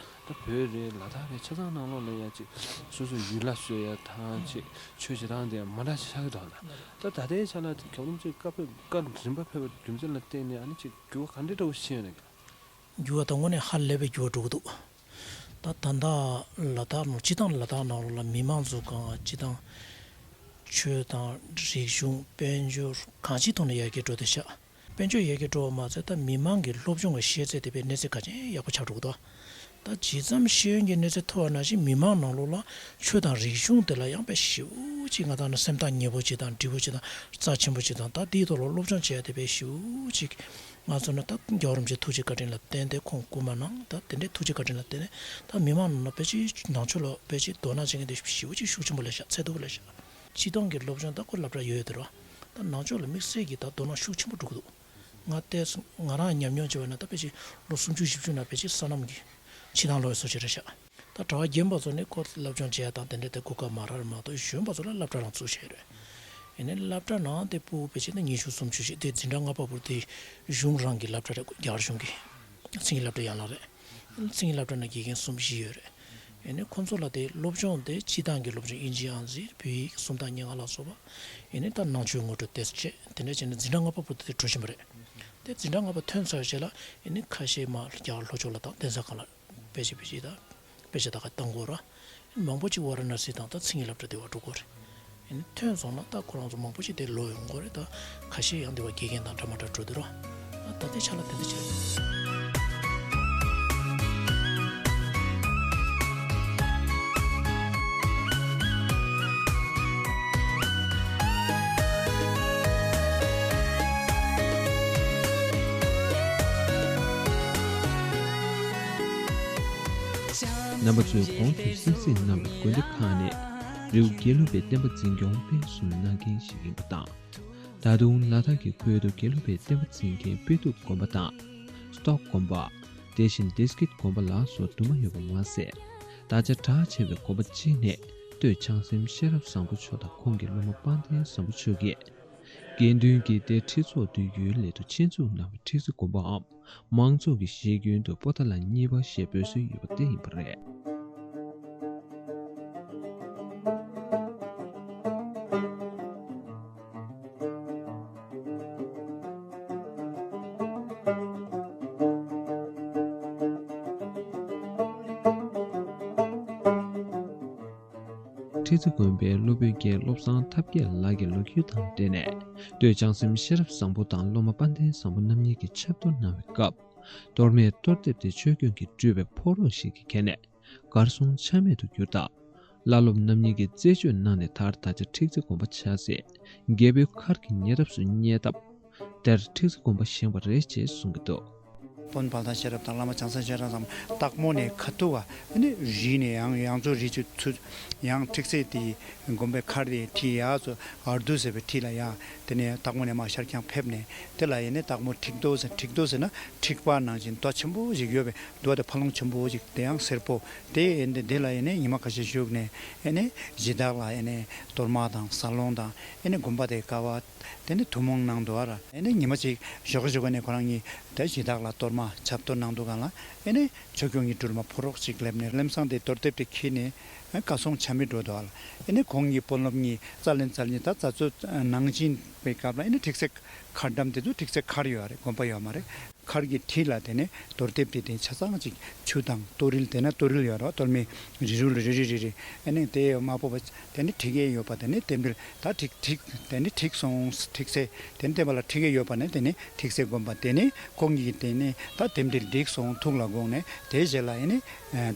ད་བོད་རེད་ལ་དྭགས་རེད་ཆ་ཚང་ནང་ལོགས་ལ་ཡ་ཅིག་སོ་སོའི་ཡུལ་ལ་བཟོས་ཡ་ཐང་ཅིག་ཆོས་བྱེད་སྟངས་དེ་མ་འདྲ་ཆགས་ཀྱི་འདུག་ལ། ད་ད་ལྟའི་ཆ་ལ་ཅིག་གྱོད་ལམ་ཅིག་བཀའ་ཕེབས་བཀའ་རིམ་པ་ཕེབས་པའི་རྒྱུ་མཚན་ལ་བརྟེན་ནས་ཨ་ནི་ཅིག་འགྱུར་བ་ག་འདྲ་འདྲ་བོ་ཕྱིན་ཡོད་ན་གི། འགྱུར་བ་ད་དངོས་གནས་ཧ་ལས་པའི་འགྱུར་བ་འགྲོ་གི་འདུག་ད་ད་ལྟ་ལ་དྭགས་ནང་སྤྱི་བཏང་ལ་དྭགས་ནང་ལོགས་ལ་མི་མང་ཚོ་གང་སྤྱི་བཏང་ཆོས་དང་རིག་གཞུང་དཔལ་འབྱོར་གང་ཅིའི་ཐོག་ནས་ཡར་རྒྱས་འགྲོ་བསྡད་ཤག་དཔལ་འབྱོར་ཡར་རྒྱས་འགྲོ་བ་མ་ཚད། ད་མི་མང་གི་སློབ་སྦྱོང་གི་ཤེས་ཚད་དེ་དཔེ་གནས་ཚད་གལ་ཆེན་ཡག་པོ་ཆགས་འགྲོ་གི་འདུག་ད་ཇི་ཙམ་ཤེས་ཡོན་གྱི་གནས་ཚད་མཐོ་བ་ནང་བཞིན་མི་མང་ནང་ལོགས་ལ་ཆོས་དང་རིག་གཞུང་དེ་ལ་ཡང་དཔེ་ཞེ་པོ་ཅིག་ང་ད་ནི་སེམས་ཐག་ཉེ་པོ་ཅིག་དང་འདྲིས་པོ་ཅིག་དང་རྩ་ཆེན་པོ་ཅིག་དང་། ད་དེའི་ཐོག་ལ་སློབ་སྦྱོང་བྱེད་ཡ་དེ་དཔེ་ཞེ་པོ་ཅིག་ང་ཚོ་ནི་ད་རྒྱལ་བ་རིན་པོ་ཆེ་ཐུགས་རྗེ་བཀའ་དྲིན་ལ་བརྟེན་ཏེ་ཁོང་སྐུ་མ་གནང་། ད་དེ་འདྲའི་ཐུགས་རྗེ་བཀའ་དྲིན་ལ་བརྟེན་ནས་ད་མི་མང་ནང་ལ་དཔེ་ཅིག་ནང་ཆོས་ལ་དཔེ་ཅིག་དོ་སྣང་བྱེད་མཁན་དེ་ཞེ་པོ་ཅིག་ཤུགས་ཆེན་པོ་སླེབས་ཤག་ཚད་མཐོ་པོ་སླེབས་ཤག་སྤྱིར་བཏང་གི་སློབ་སྦྱོང་ད་ཁོ་སློབ་གྲྭ་ཡོད་ཡོད་དེ་རེད་བ། ད་ནང་ཆོས་ལ་དམིགས་བསལ་གྱི་ད་དོ་སྣང་ཤུགས་ཆེན་པོ་འགྲོ་གི་འདུག་ང་བལྟས་སོང་། ང་རང་ཉམས་མྱོང་བྱས་པ་ན་ད་དཔེ་ཅིག་ལོ་སུམ་ཅུ་བཞི་བཅུ་ནང་དཔེ་ཅིག་སོ་ནམ་གྱི་ཕྱི་ཐང་ལོག་ཡོད་བཟོ་ཅིག་རེད་ཤག་ད་གྲྭ་པ་རྒན་པ་ཚོ་ནི་ཁོ་སློབ་སྦྱོང་བྱེད་ཡ་དང་དེ་འདྲ་དེ་གོ་སྐབས་མ་རག་རེད་མ་གཏོགས། གཞོན་པ་ཚོ་ལ་སློབ་གྲྭ་རང་བཙུགས་བྱས་རེད། ཡིན་ནའི་སློབ་གྲྭ་ནང་དེ་ཕྲུ་གུ་དཔེ་བྱས་ན་ཉི་ཤུ་སུམ་ཅུ་ཞིག་དེ་འཛིན་གྲྭ་ལྔ་པ་བར་དུ་གཞུང་རང་གི་སློབ་གྲྭ་རེད། རྒྱ་གར་གཞུང་གི་མཚན་ཉིད་སློབ་གྲྭ་ཡན་ལག་རེད། མཚན་ཉིད་སློབ་གྲྭ་ནང་དགེ་རྒན་གསུམ་བཞི་ཡོད་རེད། ཡིན་ནའི་ཁོང་ཚོ་ལ་དེ་སློབ་སྦྱོང་དེ་སྤྱིར་བཏང་གི་སློབ་སྦྱོང་དབྱིན་ཇི་ཡང་ཟེར་བོད་ཡིག་སུམ་རྟགས་སྙན་ངག་ལ་སོགས་པ། ཡིན་ནའི་ད་ནང་ཆོས་ངོ་སྤྲོད་དེ་བྱས། དེ་འདྲ་བྱས་ནས་འཛིན་གྲྭ་ལྔ་པ་བར་དུ་དེ་གྲོལ་བཞིན་པ་རེད། དེ་འཛིན་གྲྭ་ལྔ་པ་ཐོན་ཚར་རྗེས་ལ་ཡིན་ནའི་ཁ་ཤས་མར་རྒྱ་གར་ལྷོ་ཕྱོགས་ལ་དང་གདན་ས་ཁག་ལ་དཔེ་ཆ་དཔེ་ཆ་དང་དཔེ་ཆ་ད་ག་བཏང་དགོས་ར། མང་པོ་ཅིག་ཝཱ་ར་ཎ་སི་དང་ད་མཚན་ཉིད་སློབ་གྲྭ་དེ་བར་འགྲོ་དགོས་རེད། ཡིན་ནའི་ཐོན་སོང་ན་ད་ཁོ་རང་ཚོ་མང་པོ་ཅིག་དེ་ལོག་ཡོང་དགོས་རེད། ད་ཁ་ཤས་ཡང་དེ་བ་དགེ་རྒན་དང་འདྲ་མ་འདྲ་འགྲོ་དུས་ར། ད་ལྟའི་ཆ་ལ་དེ་འདྲ་བྱས། རྣམ་པ་ཚོས་གོང་དུ་གསན་གཟིགས་གནང་བའི་དགོན་སྡེ་ཁག་ནི་རི་བོ་དགེ་ལུགས་པའི་བསྟན་པ་འཛིན་སྐྱོང་སྤེལ་གསུམ་གནང་མཁན་ཞིག་ཡིན་པ་དང་། ད་དུང་ལ་དྭགས་ཀྱི་ཁུལ་དུ་དགེ་ལུགས་པའི་བསྟན་པ་འཛིན་མཁན་དཔལ་སྟུག་དགོན་པ་དང་། སྟོག་དགོན་པ། དེ་བཞིན་བདེ་སྐྱིད་དགོན་པ་ལ་སོགས་དུ་མ་ཡོད་པ་མ་ཟད། ད་ཆ་གྲགས་ཆེ་བའི་དགོན་པ་གཅིག་ནི་སྟོད་བྱང་སེམས་ཤེས་རབ་བཟང་པོ་མཆོག་དང་ཁོང་གི་སློབ་མ་དཔལ་ལྡན་བཟང་པོ་མཆོག་གིས། དགེ་འདུན་གྱི་སྡེ་ཁྲི་ཚོ་དུས་ཡུན་སླད་དུ་ཆེད་འཛུགས་གནང་བའི་ཁྲི་རྩེ་དགོན་པའམ་མང་ཚོགས་ཀྱི་གཞི་ཁྱོན་དུ་པོ་ཏཱ་ལ་གཉིས་པ་ཞེས་འབོད་སྲོལ་ཡོད་པ་དེ་ཡིན་པ་རེད། ཁྲི་རྩེ་དགོན་པའི་སློབ་དཔོན་རྒན་བློ་བཟང་ཐབས་མཁས་ལགས་ཀྱི་ལོ་རྒྱུས་དང་འབྲེལ་ནས། སྟོད་བྱང་སེམས་ཤེས་རབ་བཟང་པོ་དང་སློབ་མ་དཔལ་ལྡན་བཟང་པོ་རྣམ་གཉིས་ཀྱིས་ཆབ་གཏོར་གནང་བའི་སྐབས། གཏོར་མའི་གཏོར་དེབ་དེ་ཆོས་སྐྱོང་གིས་སྤྲུལ་པའི་ཕོ་རོག་ཞིག་གིས་ཁྱེར་ནས་གར་སོང་ཆ་མེད་དུ་གྱུར་སྟབས། བླ་སློབ་རྣམ་གཉིས་ཀྱིས་རྩད་གཅོད་གནང་ནས་ད་ལྟ་ཁྲི་རྩེ་དགོན་པ་ཆགས་སྲིད། རྒྱལ་པོའི་མཁར་གྱི་ཉེ་འདབས་སུ་རྙེད་སྟབས། དེར་ཁྲི་རྩེ་དགོན་པ་བཞེངས་པ་རེད་ཅེས་གསུང་གི་འདུག་དཔོན་དཔལ་ལྡན་ཤེས་རབ་དང་བླ་མ་བྱང་སེམས་ཤེས་རབ་ཚང་མ་སྟག་མོ་ནས་ཁ་ཐུག་ག་ནི་རི་ནས་ཡང་ཡང་ཚོ་རི་ཆུ་ཚུར་ཡང་ཁྲི་རྩེ་དེའི་དགོན་པའི་མཁར་དེའི་འཁྲིས་ཡ་ཚོ་ཨར་རྡུ་ཟེར་བའི་འཁྲིས་ལ་ཡ། དེ་ནས་སྟག་མོ་ནས་མར་ཤར་རྒྱང་ཕེབས་ནས་དེ་ལ་ཡ་ནི་སྟག་མོ་ཁྲིག་རྡོ་ཟེར། ཁྲིག་རྡོ་ཟེར་ན་ཁྲིག་པ་ནང་བཞིན་རྡོ་ཆེན་པོ་ཞིག་ཡོད་པའི་རྡོ་དེ་ཕ་ལོང་ཆེན་པོ་ཞིག་དེ་ཡང་སེར་པོ་དེ་ཡིན་ཏེ། དེ་ལ་ཡ་ནི་ཉི་མ་ཁ་ཤས་བཞུགས་ནས་ཡ་ནི་གཞི་བདག་ལ་ཡ་ནི་གཏོར་མ་དང་ཟ་ལོང་དང་ཡ་ནི་དགོན་པ་དེའི་ཀ་བ། དེ་ནི་ཐུན་མོང་གནང་འདུག་ཨ་ར། ཨེ་ནི་ཉི་མ་གཅིག་ཞོགས་ཀ་ཞོགས་ཀ་ནས་ཁོ་རང་གཉིས་དེ་གཞི་བདག་ལ་གཏོར་མ་ཆབ་གཏོར་གནང་འདུག་ག་ལ། ཨེ་ནི་ཆོས་སྐྱོང་གི་སྤྲུལ་མ་ཕོ་རོག་ཅིག་སླེབས་ནས་ལམ་སང་དེ་གཏོར་དེབ་དེ་འཁྱེར་ནས་ཨེ་གར་སོང་ཆ་མེད་འགྲོ་འདུག་ཨ་ལ། ཨེ་ནི་ཁོང་གི་དཔོན་སློབ་གཉིས་རྩ་ལེན་རྩ་ལེན་ད་རྩ་རྩོད་ནང་བཞིན་པའི་སྐབས་ལ། ཨེ་ནི་ཁྲིག་རྩེ་མཁར་འགྲམ་དེ་ཚོ་ཁྲིག་རྩེ་མཁར་ཡོད་རེད། དགོན་པ་ཡོད་མ་རེད། མཁར་གྱི་འཁྲིས་ལ་དེ་ནས་གཏོར་དེབ་དེ་དེ་ཆ་ཚང་ཅིག་ཆུ་དང་གཏོར་རིལ། དེ་ན་གཏོར་རིལ་ཡོད་རེད་བ། གཏོར་མའི་རིལ་རུལ་རིལ་རིལ་རིལ་རིལ། ཨེ་ནས་དེ་མ་ཕོག་པ་དེ་ནས་ཁྲིག་གེ་ཡོད་པ་དེ་ནས་རྟེན་འབྲེལ་ད་ཁྲིག་ཁྲིག་དེ་ནས་ཁྲིག་སོང་། ཁྲིག་སེ་དེ་ནས་བསྟན་པ་ལ་ཁྲིག་གེ་ཡོད་པ་ནས་དེ་ནས་ཁྲིག་སེ་སྒོམ་པ། དེ་ནས་ཁོང་གིས་དེ་ནས་ད་རྟེན་འབྲེལ་འགྲིག་སོང་ཐུགས་ལ་དགོངས་ནས། དེ་རྗེས་ལ་ཨེ་ནས་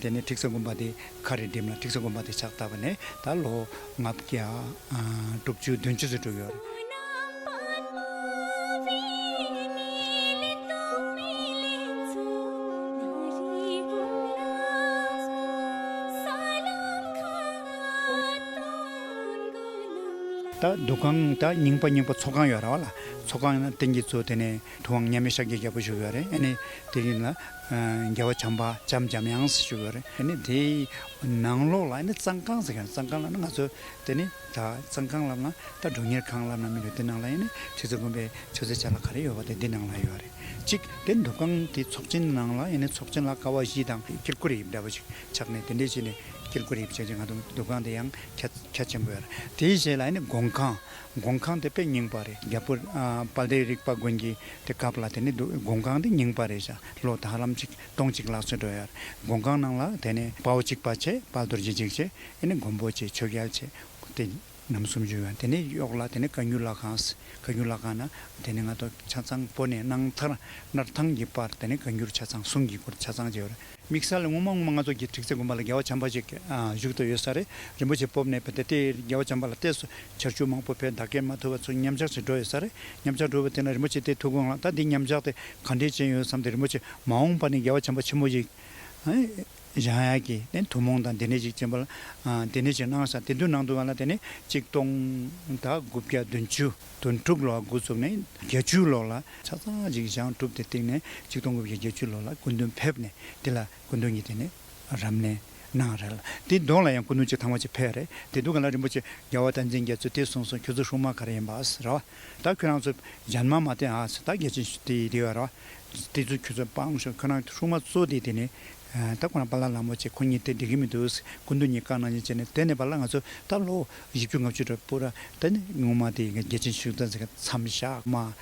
དེ་ནས་ཁྲིག་སེ་སྒོམ་པ་དེ་ཁ་རེ་འགྲིམ་ལ་ཁྲིག་སེ་སྒོམ་པ་དེ་ཕྱག་བཏབ་པ་ནས་ད་ལོ་ལྔ་བརྒྱ་དྲུག་ཅུ་བདུན་ཅུ་ཙམ་འགྲོ་གི་ཡོད་རེད། ད་འདུ་ཁང་ད་རྙིང་པ་རྙིང་པ་ཚོགས་ཁང་ཡོད་རེད་བ་ལ། ཚོགས་ཁང་ནང་རྟེན་གྱི་གཙོ་དེ་ནས་ཐུབ་དབང་མཉམ་མེད་ཤཱཀྱའི་རྒྱལ་པོ་བཞུགས་ཡོད་རེད། ཨ་ནི་དེ་རིང་ལ་རྒྱལ་བ་བྱམས་པ་བྱམས་འཇམ་དབྱངས་བཞུགས་ཡོད་རེད། ཨ་ནི་དེའི་ནང་ལོགས་ལ་ཨ་ནི་གཙང་ཁང་ཟེར་མཁན། གཙང་ཁང་ལབ་ན་ང་ཚོ་དེ་ནི་ད་གཙང་ཁང་ལབ་ན་ད་མགྲོན་གཉེར་ཁང་ལབ་ན་མི་འདུག་དེ་ནང་ལ་ཨ་ནི་ཁྲི་རྩེ་དགོན་པའི་མཆོད་རྫས་ཅ་ལག་ག་རེ་ཡོད་པ་དེ་འདི་ནང་ལ་ཡོད་རེད། གཅིག་དེ་འདུ་ཁང་དེ་ཚོགས་ཆེན་ནང་ལ་ཨ་ནི་ཚོགས་ཆེན་ལ་ཀ་བ་བཞི་དང་དཀྱིལ་འཁོར་དབྱིབས་འདྲ་བ་ཞིག་ཆགས་ནས། དེ་འདྲས་བྱས་ནས་དཀྱིལ་འཁོར་དབྱིབས་བྱས་ཀྱི་ང་ཚོ་འདུ་ཁང་དེ་ཡང་ཁྱད་ཁྱད་ཆེན་པོ་ཡོད་རེད། དེའི་རྗེས་ལ་ཨ་ནི་སྒོང་ཁང་། སྒོང་ཁང་དེ་དཔེ་རྙིང་པ་རེད། རྒྱ་བོད་ཨ་དཔལ་ལྡན་རིག་པ་དགོན་གྱི་དེ་སྐབས་ལ་དེ་ནི་འདུ་སྒོང་ཁང་དེ་རྙིང་པ་རེད་ཤག་ལོ་ད་ཧ་ལམ་ཅིག་སྟོང་གཅིག་ལྷག་ཙམ་འགྲོ་ཡོད་རེད། སྒོང་ཁང་ནང་ལ་དེ་ནས་དཔའ་བོ་གཅིག་པ་བྱས། དཔལ་རྡོ་རྗེ་གཅིག་བྱས། ཨ་ནི་མགོན་པོ་བྱས། ཆོས་རྒྱལ་བྱས། དེ་ ནམ་སུམ་ཅུ་ཡོད། དེ་ནས་གཡོག་ལ་དེ་ནས་བཀའ་འགྱུར་ལྷ་ཁང་། བཀའ་འགྱུར་ལྷ་ཁང་ན་དེ་ནས་ང་ཚོ་ཆ་ཚང་བོད་ནས་གནངས་མཐར་སྣར་ཐང་གི་བར་དེ་ནས་བཀའ་འགྱུར་ཆ་ཚང་གསུང་གི་སྐོར་ཆ་ཚང་བྱས་ཡོད་རེད། དམིགས་བསལ་ངོ་མ་ངོ་མ་ང་ཚོ་གི་ཁྲིག་རྩེ་དགོན་པ་ལ་རྒྱལ་བ་བྱམས་པ་ཞིག་ཨ་བཞུགས་བསྡད་ཡོད་ས་རེད། རིན་པོ་ཆེ་སྤོབས་ནས་བོད་དེ་རྒྱལ་བ་བྱམས་པ་ལ་བལྟས་སོ། ཆར་ཆུ་མང་པོ་བས་ད་གས་མ་ཐུབ་པ་ཚོ་མཉམ་ཆག་ཅིག་འགྲོ་ཡོད་ས་རེད། མཉམ་ཆག་འགྲོ་བ་དེ་ན་རིན་པོ་ཆེ་དེ་ཐུགས་དགོངས་ལ་ད་འདི་མཉམ་ཆག་དེ་ག་འདྲས་ཅན་ཡོད་བསམ་སྟེ་རིན་པོ་ཆེ་མ་འོངས་པ་ནས་རྒྱལ་བ་བྱམས་པ་ཆེན་པོ་ཞིག་ཨ་བཞེངས་ཡག་གི་དེ་ཐུགས་སྨོན་དང་དེ་ནས་ཅིག་བྱིན་པ་ལ་ཨ་དེ་ནས་ཅིག་གནང་ས་དེ་དུས་གནང་འདུག་ག་ལ། དེ་ནས་ཆིག་སྟོང་ད་དགུ་བརྒྱ་བདུན་ཅུ་དོན་དྲུག་ལོ་འགོ་བཙུགས་ནས་བརྒྱད་ཅུ་ལོ་ལ་ཆ་ཚང་ཅིག་བཞེངས་གྲུབ་དེ་སྟེང་ནས་ཆིག་སྟོང་དགུ་བརྒྱ་བརྒྱད་ཅུ་ལོ་ལ་སྐུ་མདུན་ཕེབས་ནས་དེ་ལ་སྐུ་མདུན་གྱིས་དེ་ནས་རབ་གནས་གནང་རེད་ལ། དེ་གདོང་ལ་ཡང་སྐུ་མདུན་གྱི་ཐང་བ་ཅིག་ཕེབས་རེད། དེ་དུས་ག་ལ་རིན་པོ་ཆེ་རྒྱལ་བ་བསྟན་འཛིན་རྒྱ་མཚོས་དེ་གསུངས་སོང་། ཁྱོད་ཚོ་སྲུང་མ་ག་རེ་ཡིན་པ་ཟེར་བ། ད་ཁྱོད་རང་ཚོ་གཞན་མ་མ་བསྟེན་ཨ་ཟེར། ད་རྒྱལ་ཆེན་ཞུ་དེ་ཡི་དེ་བ་ར་བ། དེ་ཚོ་ཁྱོད་ཚོ་སྤང་ཤོག་ཁྱོད་རང་སྲུང་མ་གཙོ་དེ་དེ་ནས་ད་ཁོ་རང་པཱ་ལགས་ལྷ་མོ་ཆེ་ཁོ་གཉིས་དེ་འགྲིག་གི་མི་འདུག་སྐུ་མདུན་གཉིས་བཀའ་གནང་ཉིན་བྱས་ནས་དེ་ནས་པཱ་ལགས་ང་ཚོ་ད་ལོ་བཞི་བཅུ་ལྔ་བཅུ་འདྲ་པོ་ར་ད་ནི་ངོ་མ་དེ་རྒྱལ་ཆེན་ཞུ་ད་ཟེར་མཚམས་བཞག་མ།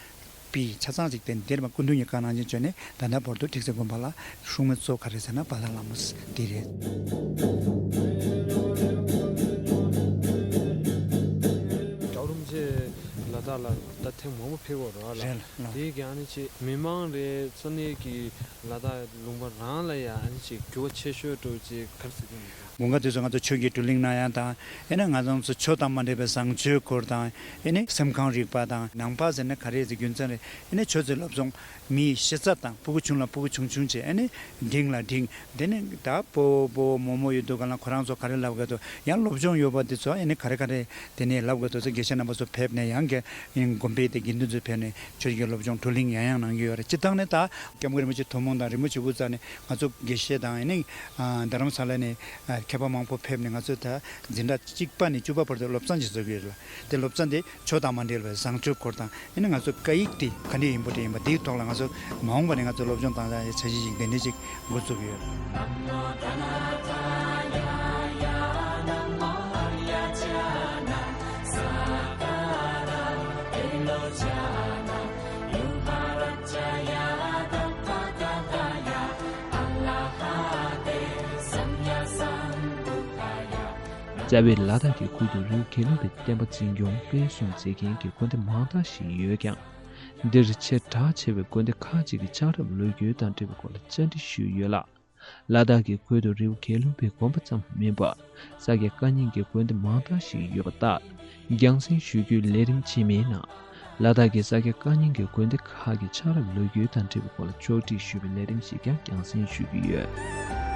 པའི་ཆ་ཚང་ཅིག་དེ་འདིར་མ་སྐུ་མདུན་གྱི་བཀའ་གནང་ཆེན་བྱོན་ནས་ད་ལྟ་བར་དུ་ཁྲིག་རྩེ་དགོན་པ་ལ་སྲུང་མ་གཙོ་ག་རེ་ཟེར་ན་པཱ་ལགས་ལྷ་མོ་འདི་རེད། ཀྲའོ་རིན་པོ་ཆེ་ལ་དྭགས་ལ་ད་ཐེངས་མང་པོ་ཕེབས་ཡོད་རེད་ལ། རེད་ལ། དེའི་གི་ཨ་ནི་ཅིག་མི་མང་རེད་ས་གནས་ཀྱི་ལ་དྭགས་ལུང་པ་རང་ལ་ཡ་ཨ་ནི་ཅིག་འགྱུར་བ་ཆེ་ཤོས་འགྲོ་ཅིག་ག་རེ་ཟེར་གྱི་འདུག་དགུན་ཁ་དུས་སུ་ང་ཚོ་ཆོས་ཀྱི་བགྲོ་གླེང་གནང་ཡ་དང་། ཨེ་ན་ང་ཚོ་ཆོས་དང་མ་འབྲེལ་བའི་བཟང་སྤྱོད་སྐོར་དང་། ཨེ་ནི་སེམས་ཁམས་རིག་པ་དང་ནང་པ་ཟེར་ན་ག་རེ་ཟེར་རྒྱུ་མཚན་རེད། ཨེ་ནི་ཆོས་ཚོའི་སློབ་སྦྱོང་མི་ཤི་ཚད་དང་ཕྲུ་གུ་ཆུང་ལ་ཕྲུ་གུ་ཆུང་ཆུང་བྱས་ཨེ་ནི་འབྲིང་ལ་འབྲིང་། དེ་ནི་ད་སྤོ་བོ་མོ་མོ་ཡོད་དུས་ག་ལ་ཁོ་རང་ཚོ་ག་རེ་ལབ་ག་འདུག་ཡང་སློབ་སྦྱོང་ཡོད་པ་དེ་ཚོ་ཨེ་ནི་ག་རེ་ག་རེ་དེ་ནས་ལབ་ག་འདུག་ཚོ་དགེ་བཤེས་རྣམ་པ་ཚོ་ཕེབས་ནས་ཡང་དགེ་དགོན་པའི་དེ་དགེ་འདུན་ཚོ་ཕེབས་ནས་ཆོས་ཀྱི་སློབ་སྦྱོང་བགྲོ་གླེང་ཡང་ཡང་གནང་གི་ཡོད་རེད། སྤྱིར་བཏང་ནས་ད་སྐྱབས་མགོན་རིན་པོ་ཆེ་ཐུན་མོང་དང་རིན་པོ་ཆེ་དབུ་རྩ་ནས་ང་ཚོ་དགེ་བཤེས་དང་ཨེ་ནི་རྡ་རམ་ས་ལ་ནས་མཁས་པ་མང་པོ་ཕེབས་ནས་ང་ཚོ་ད་འཛིན་གྲྭ་གཅིག་པ་ནས་བཅུ་པ་བར་དུ་སློབ་ཚན་ཞིག་བཟོ་གི་ཡོད་རེད་ལ། དེ་སློབ་ཚན་དེ་ཆོས་དང་མ་འབྲེལ་བའི་བཟང་སྤྱོད་སྐོར་དང་ཨེ་ནི་ང་ཚོ་སྐད་ཡིག་དེ་ག་འདྲས་ཡིན་པོ་དེ་ཡིན་པ་དེའི་ཐོག་ལ་ང་ཚོ་མ་འོངས་པ་ནས་ང་ཚོ་སློབ་སྦྱོང་བཏང་ཡ་འཆར་གཞི་ཞིག་དེ་འདྲས་ཅིག་འགོ་བཙུགས་ཡོད། རྩ་བའི་ལ་དྭགས་ཀྱི་ཁུལ་དུ་རི་བོ་དགེ་ལུགས་པའི་བསྟན་པ་འཛིན་སྐྱོང་སྤེལ་གསུམ་མཛད་མཁན་གྱི་དགོན་སྡེ་མང་དག་ཞིག་ཡོད་ཀྱང་། འདིར་ཆེས་གྲགས་ཆེ་བའི་དགོན་སྡེ་ཁག་ཅིག་གི་ཆགས་རབས་ལོ་རྒྱུས་དང་འབྲེལ་བའི་སྐོར་ལ་བཅར་འདྲི་ཞུས་ཡོད་ལ། ལ་དྭགས་ཀྱི་ཁུལ་དུ་རི་བོ་དགེ་ལུགས་པའི་དགོན་པ་ཙམ་མིན་པར་ས་དགེ་བཀའ་རྙིང་གི་དགོན་སྡེ་མང་དག་ཞིག་ཡོད་པ་ལྟར། རྒྱང་སྲིང་ཞུ་རྒྱུའི་ལས་རིམ་རྗེས་མའི་ནང་། ལ་དྭགས་ཀྱི་ས་དགེ་བཀའ་རྙིང་གི་དགོན་སྡེ་ཁག་གི་ཆགས་རབས་ལོ་རྒྱུས་དང་འབྲེལ་བའི་སྐོར་ལ་ཕྱོགས་སྒྲིག་ཞུ་བའི་ལས་རིམ་ཞིག་ཀྱང་རྒྱང་སྲིང་ཞུ་རྒྱུ་ཡོད།